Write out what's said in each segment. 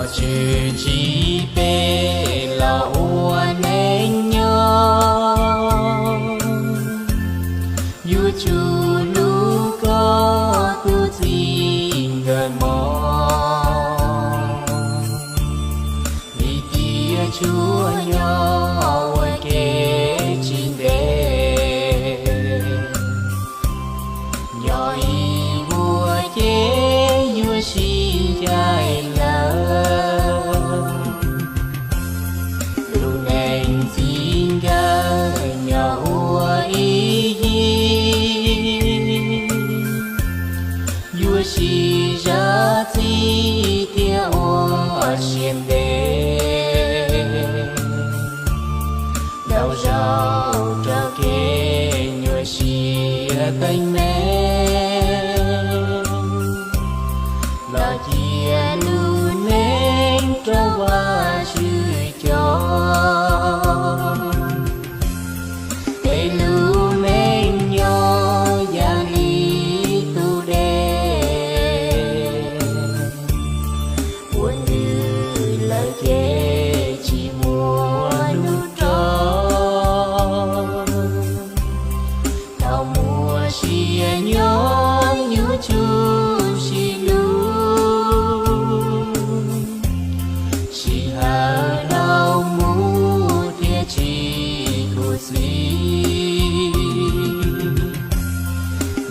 Tswv Tsim Peb los ua neej nyob, yuav tsum hlub koj tus txij nkawm mog, vim tias tsuas yog ua ke tsis ntev, nyob ib vuag ces yuav sib ncaim lawm. Lub neej txij nkawm nyob ua ib yig, yuav sib zam txim thiab ua siab ntev. Rau zaum rau kev nyuaj siab teeb meem, los cia lub neej rau Vajtswv coj. Peb lub neej nyob yam li tus dej, ua ntws lawm ces tsis muaj hnub rov. Thaum muaj sia nyob yuav tsum sib hlub, sij hawm dhau mus thiaj tsis khuv xim.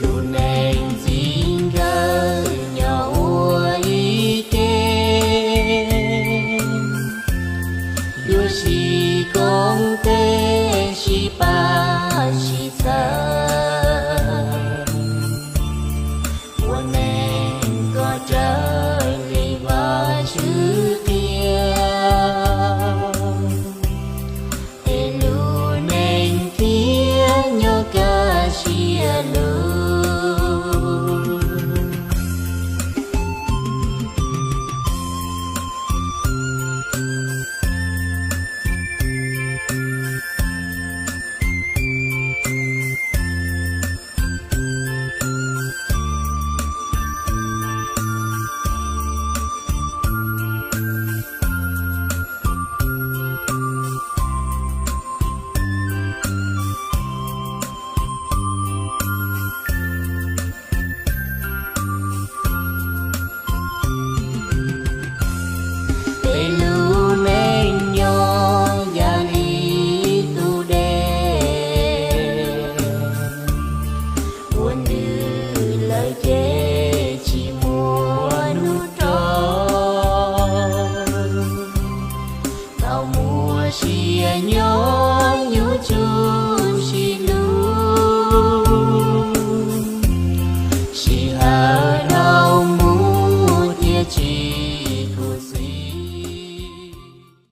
Lub neej txij nkawm nyob ua ib ke, yuav sib koom tes sib pab sib txhawb, ua neej kom raws li Vajtswv qhia, es lub neej thiaj nyob kaj siab lug. Peb lub neej nyob yam li tus dej, ua ntws lawm ces tsis muaj hnub rov. Thaum muaj sia nyob yuav tsum